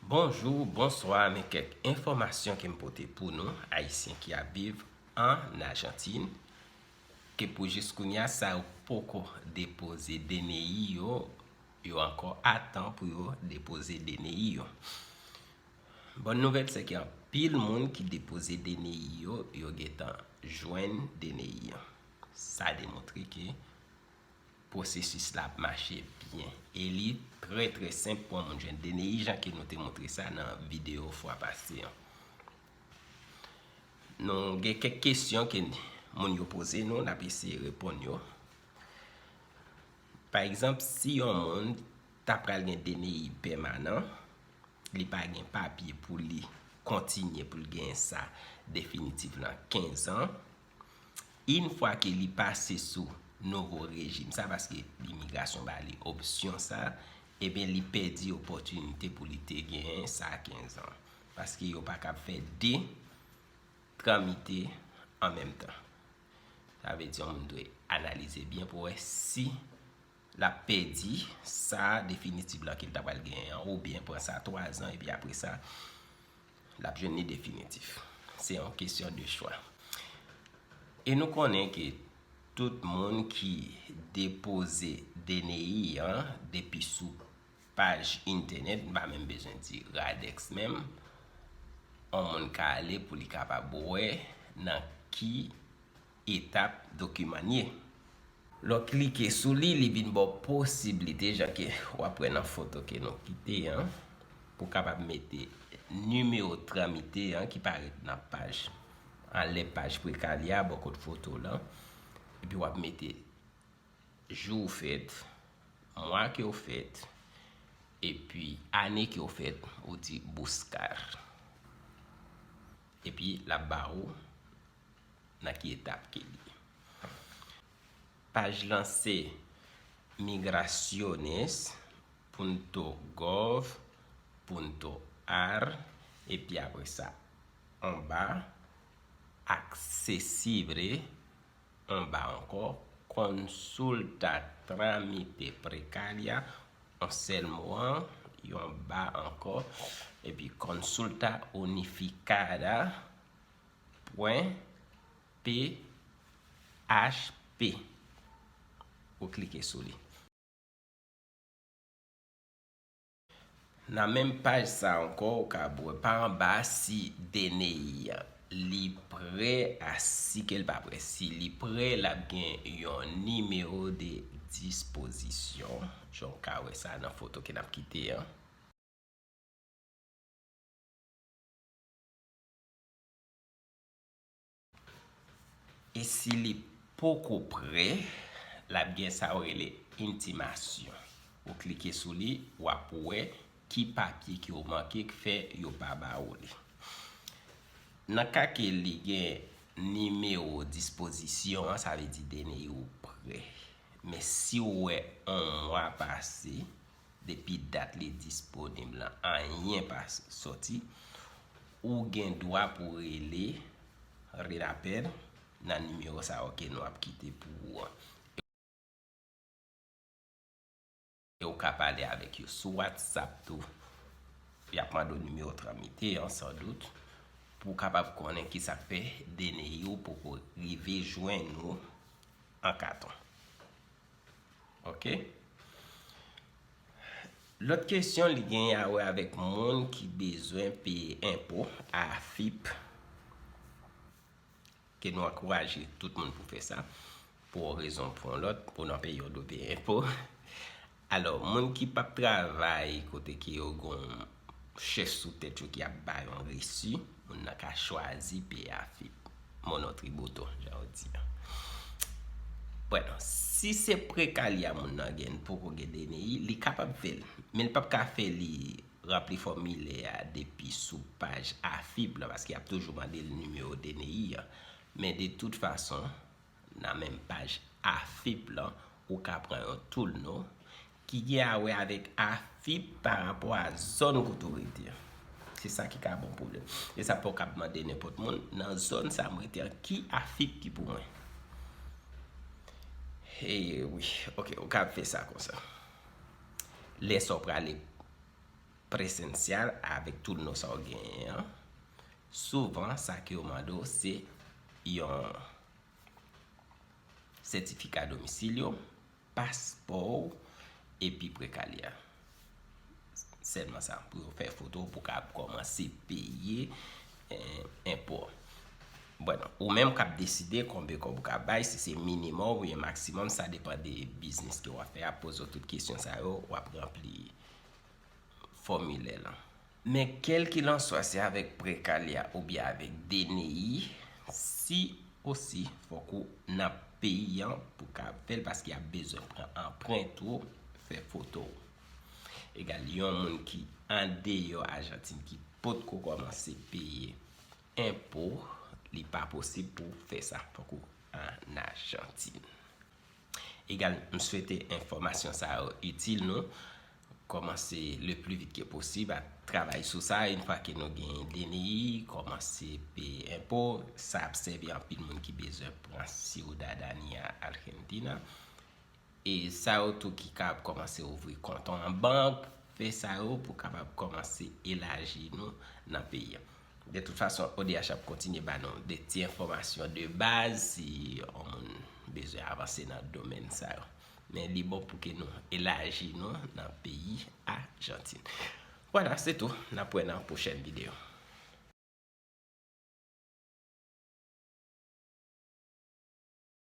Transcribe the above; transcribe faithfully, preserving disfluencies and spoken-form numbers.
Bonjou, bonswa, men kèk enfòmasyon ke m pote pou nou, Ayisyen ki ap viv an Ajantin, ke pou jiskounya sa yo poko depoze D N I yo, yo ankò atan pou yo depoze D N I yo. Bòn nouvèl se ke anpil moun ki depoze D N I yo, yo gentan jwenn D N I an. Sa demontre ke pwosesis la ap mache byen. E li trè, trè senp pou yon moun jwenn D N I, jan ke nou te montre sa nan videyo fwa pase an. Nou gen kèk kesyon ke moun yo poze nou, n ap eseye reponn yo. Pa egzanp, si yon moun ta pral gen D N I pèmanan, li pa gen papye pou li kontinye pou l genyen sa definitif nan kenz an, yon fwa ke li pase sou nouvo rejim sa, paske imigrasyon ba li opsyon sa, ebyen li pèdi opòtinite pou li te genyen sa kenz an. Paske yo pa kab fè de tranmite an menm tan. Sa vle di yon moun dwe analize byen pou wè si l ap pèdi sa definitif la ke l ta pral genyen an, oubyen pran sa twa zan, epi apre sa, l ap jwenn li definitif. Se yon kesyon de chwa. E nou konnen ke tout moun ki depoze D N I an depi sou paj entènèt, m pa menm bezwen di Radex menm, yon moun ka ale pou li kapab wè nan ki etap dokiman l ye. Lè w klike sou li, li vin ba w posiblite, jan ke w ap wè nan foto ke nou kite an, pou w kapab mete nimewo tranmite an ki parèt nan paj, anlè paj Precallia, bò kot foto w lan. Epi w ap mete jou w fèt, mwa ke w fèt, epi ane ke w fèt, ou di buscar. Epi l ap ba ou nan ki etap ke li ye. Paj lan se migraciones punto gov punto ar, epi apre sa, anba, accesible, anba ankò, consulta trámite Precallia, yon sèl mo an, yon ba ankò, epi consulta unificada pwen P H P. Ou klike sou li. Nan menm paj sa ankò, ou ka wè pa anba si D N I an li prè a si ke l pa prè. Si li prè, l ap gen yon nimewo de dispozisyon. Jan w ka wè sa nan foto ke n ap kite an. E si li poko prè, l ap gen sa yo rele intimasyon. Ou klike sou li, w ap wè ki papye ke w manke k fè yo pa ba ou li. Nan ka ke li gen nimewo dispozisyon an, sa vle di D N I ou prè. Men si w wè yon mwa pase, depi dat li disponib lan, anyen pa sòti, ou gen dwa pou rele Renapel nan nimewo sa yo ke nou ap kite pou ou an. E ou ka pale avèk yo sou WhatsApp tou. Y ap mande w nimewo tranmite an, san dout, pou w kapab konnen ki sa k fè D N I ou poko rive jwenn ou an katon. Ok? Lòt kesyon, li genyen a wè avèk moun ki bezwen peye enpo, AFIP, ke nou ankouraje tout moun pou fè sa, pou yon rezon ou pou yon lòt, pou nan peyi yo dwe peye enpo. Alò, moun ki p ap travay kote ke yo gon chèf sou tèt yo ki ap ba yon resi, moun nan ka chwazi peye AFIP. Monotributo, jan yo di an. Bon, si se Precallia moun nan gen, poko gen D N I, li kapab fè l, men li p ap ka fè li ranpli fòmilè a depi sou paj AFIP la, paske y ap toujou mande l nimewo D N I an. Men de tout fason, nan menm paj AFIP lan, ou ka pran yon tool nou ki gen a wè avèk AFIP pa rapò a zòn kote w rete an. Se sa ki ka ba w pwoblèm. E sa fè w kab mande nenpòt moun nan zòn sa m rete an, ki AFIP ki pou mwen. E wi, ok, ou kab fè sa konsa. Lè sa w prale presensyal avèk turno sa w genyen an, souvan sa ke yo mande w se yon sètifika domicilio, paspò w, epi precaliar. Sèlman sa, pou yo fè foto pou w ka kòmanse peye eh, enpo. Bon, ou menm k ap deside konbyen kòb ou ka bay, si se minimòm oubyen maksimòm, sa depann de biznis ke w ap fè a. Poze w tout kesyon sa yo, w ap ranpli fòmilè lan. Men kèlkilanswa, se avèk precaliar oubyen avèk D N I, si osi fòk ou nan peyi an pou ka fè l, paske y ap bezwen pran anprent ou, fè foto w. Egal, yon moun ki andeyò Ajantin ki potko kòmanse peye enpo, li pa posib pou w fè sa. Fòk ou ann Ajantin. Egal, m swete enfòmasyon sa yo itil nou. Kòmanse le pli vit ke posib a travay sou sa. Yon fwa ke nou gen D N I, kòmanse peye enpo, sa ap sèvi anpil moun ki bezwen pran siwdadania Argentina. E sa yo tou ki kapab kòmanse ouvri kont an bank, fè sa yo pou kapab kòmanse elaji nou nan peyi an. De tout fason, O D H ap kontinye ba nou de ti enfòmasyon de baz si yon moun bezwen avanse nan domèn sa yo. Men li bon pou ke nou elaji nou nan peyi Ajantin. Vwala, se tou. N ap wè nan pwochèn videyo.